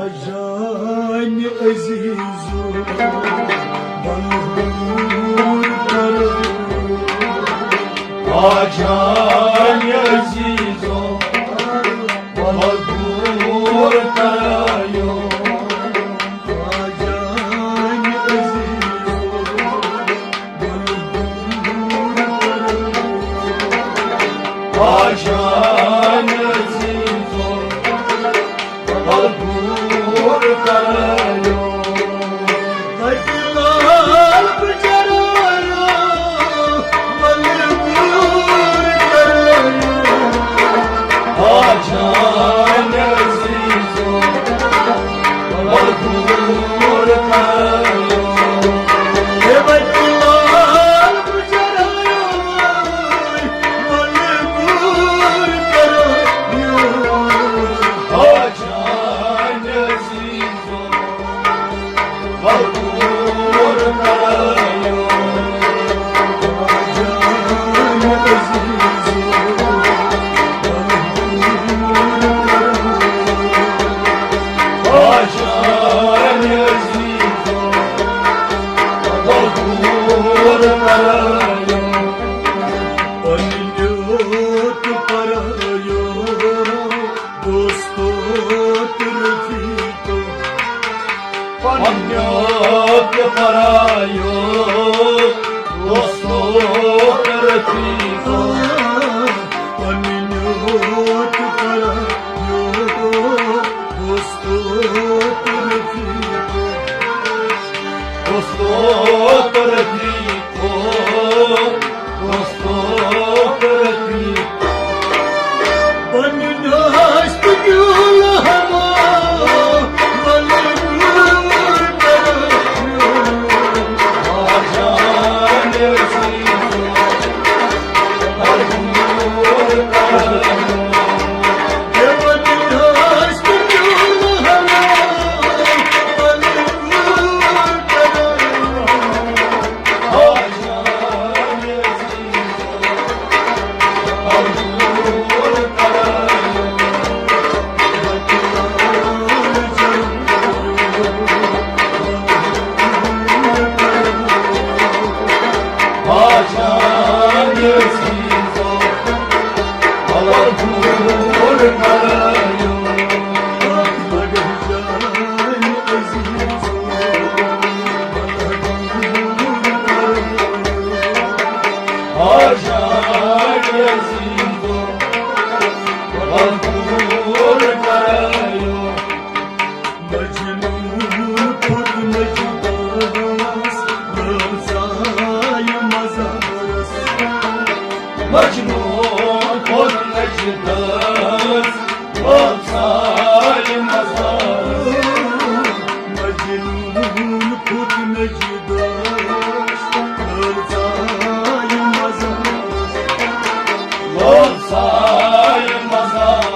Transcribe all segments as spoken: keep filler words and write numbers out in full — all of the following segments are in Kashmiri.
جان عزیزو، بلبل کرو۔ آ جان عزیزو، بلبل کرو۔ آ جان عزیزو، بلبل کرو۔ آ جان عزیزو، مجبور کرایو۔ بچ لال بچارایو، مجبور کرایو۔ آ جان عزیزو، مجبور کرایو۔ اے بچ لال بچارایو، مجبور کرایو۔ آ جان عزیزو، مجبور کرایو۔ جان عزیزو، مجبور کرایو۔ جان عزیزو، مجبور کرایو۔ پننیو تہٕ پرایو دوستو تہٕ رفیقو۔ پننیو تہٕ پرایو دوستو تہٕ رفیقو۔ پننیو تہٕ پرایو دوستو تہٕ رفیقو۔ دوستو تہٕ رفیقو۔ دوستو تہٕ رفیقو۔ پننہِ داستہٕ بیول ہما مجبور کرایو۔ آ جان عزیزو، مجبور کرایو۔ اے پننہِ داستہٕ بیول ہما مجبور کرایو۔ مجنون کھوٚت نجدس، لٲژایہِ مزارس۔ مجنون کھوٚت نجدس، لٲژایہِ مزارس۔ مجنون کھوٚت نجدس، لٲژایہِ مزارس۔ لٲژایہِ مزارس۔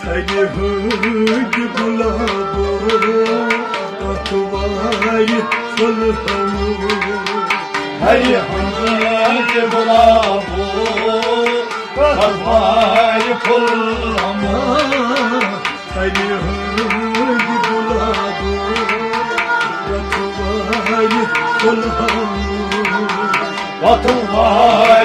تھرِ ہٕنٛدۍ گُلابو، اَتھ وارِ پھُل ہمو۔ تھرِ ہٕنٛدۍ گُلابو، اَتھ وارِ پھُل ہمو۔ تھرِ ہٕنٛدۍ گُلابو، اَتھ وارِ پھُل ہمو۔ اَتھ وارِ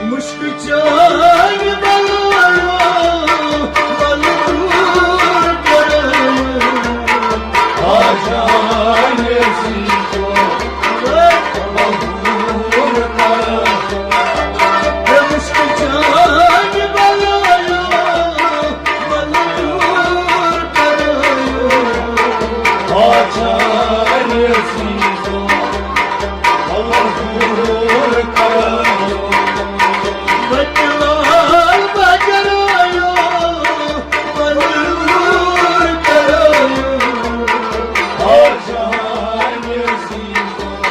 مشک چانہِ بلایو، بلبل کرایو، آ جانِ عزیزو، بلبل کرایو۔ مشک چانہِ بلایو، بلبل کرایو، آ جانِ عزیزو، بلبل کرایو۔ بچلال بجرایو، بلبل کرایو، آ جانِ عزیزو،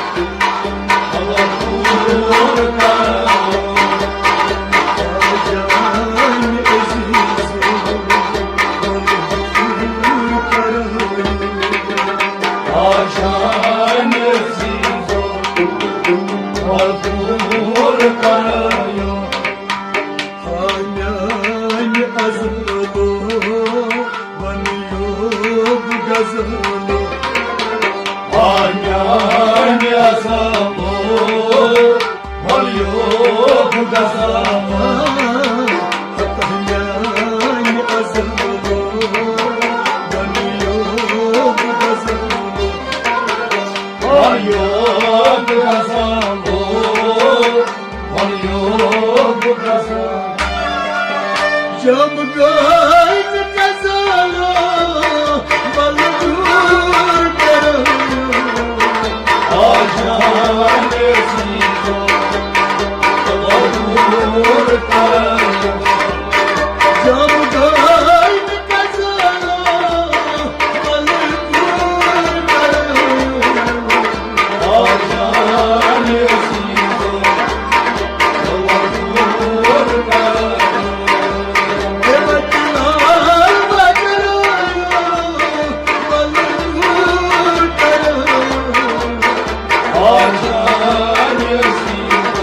جم گئے غزالو، بل دور کرو۔ آ جان عزیزو، بل دور کرو۔ جم گئے غزالو، بل دور کرو۔ آ جان عزیزو،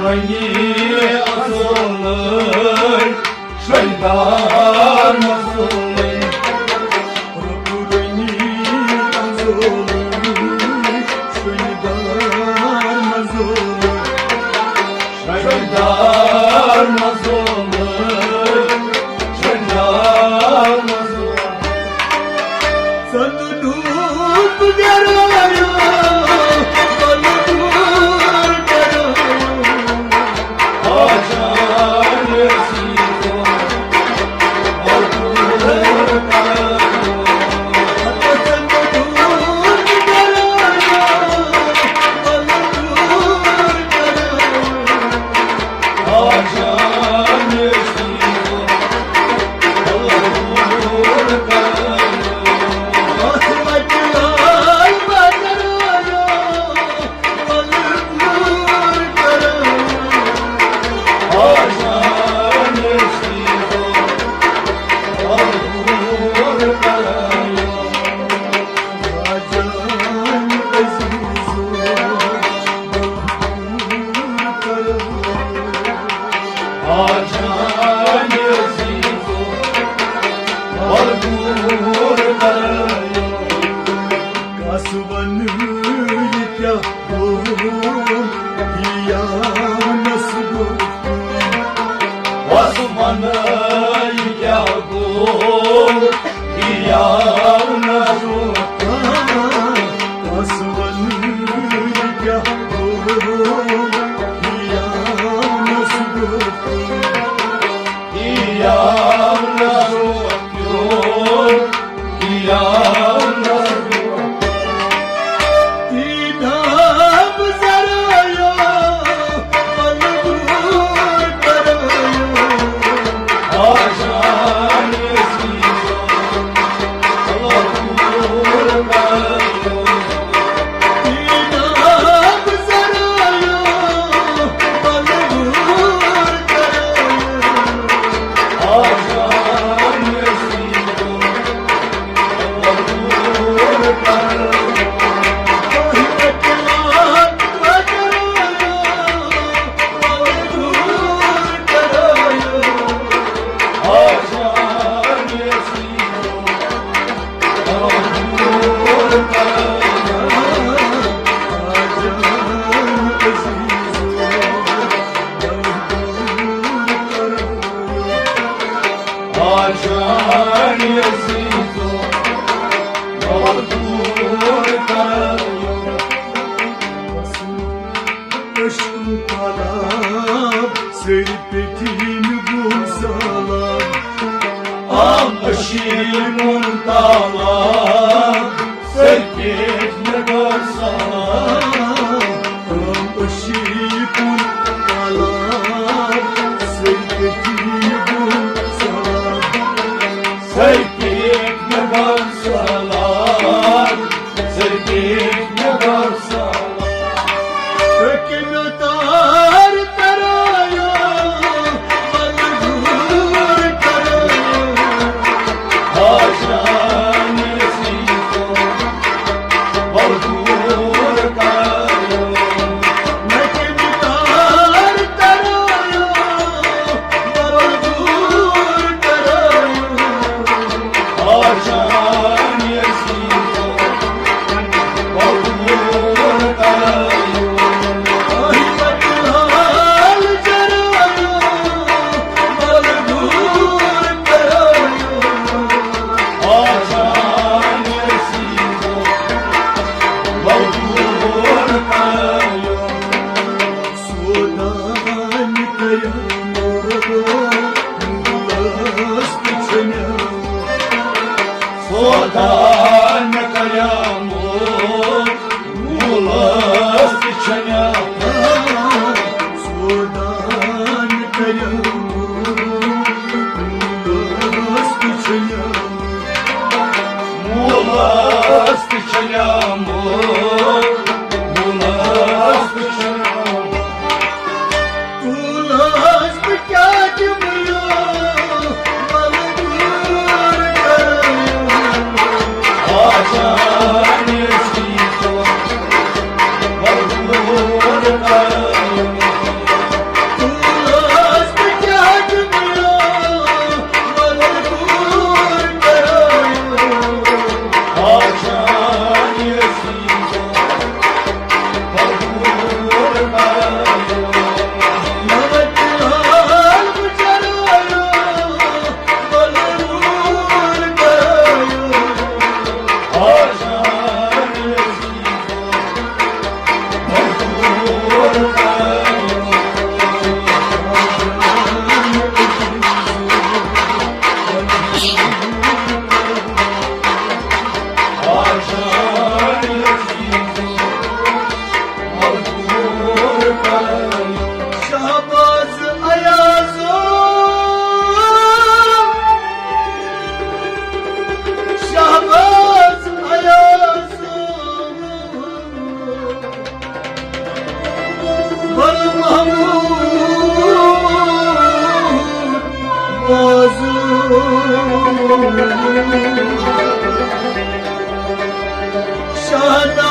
رنگی اصل شیدار مظلوم، رنگی اصل شیدار مظلوم، شیدار مظلوم، شیدار مظلوم۔ سنو گرایا، بل دور گرایا۔ آ جان عزیزو، بل دور گرایا۔ سنو گرایا، بل دور گرایا۔ آ جان عزیزو، بل دور گرایا۔ کس ونہٕ یہِ کیٛاہ گوٚو، یہِ آو نس گوٚو۔ کس ونہٕ یہِ کیٛاہ گوٚو، یہِ آو نس گوٚو۔ کس ونہٕ یہِ کیٛاہ گوٚو، یہِ آو نس گوٚو۔ شیٖکُن تالاب، سرکیٹ مےٚ کر سلام۔ أشی کُن تالاب، سرکیٹ مےٚ کر سلام۔ سرکیٹ مےٚ کر سلام، سرکیٹ مےٚ کر سلام۔ پٔکِو تار ترٲیِو، مجبوٗر کٔرِو۔ آشان رسیٖتو، مجبوٗر کٔرِو۔ پٔکِو تار ترٲیِو، مجبوٗر کٔرِو۔ آشان رسیٖتو، سودا مےٚ کریامو، موٗلس تہِ چھَنہٕ۔ سودا مےٚ کریامو، موٗلس تہِ چھَنہٕ۔ موٗلس تہِ چھَنہٕ۔ موٗلس تہِ چھَنہٕ۔ تُل حظ بہٕ کیٛاہ دِمہٕ یو، مجبوٗر کَرٕ یو۔ آشان رسیٖتو، مجبوٗر کَرٕ یو۔ تُل حظ بہٕ کیٛاہ دِمہٕ یو، مجبوٗر کَرٕ یو۔ آشان رسیٖتو، شہباز ایازو، شہباز ایازو، گل محمود بازو۔ شاہنامہ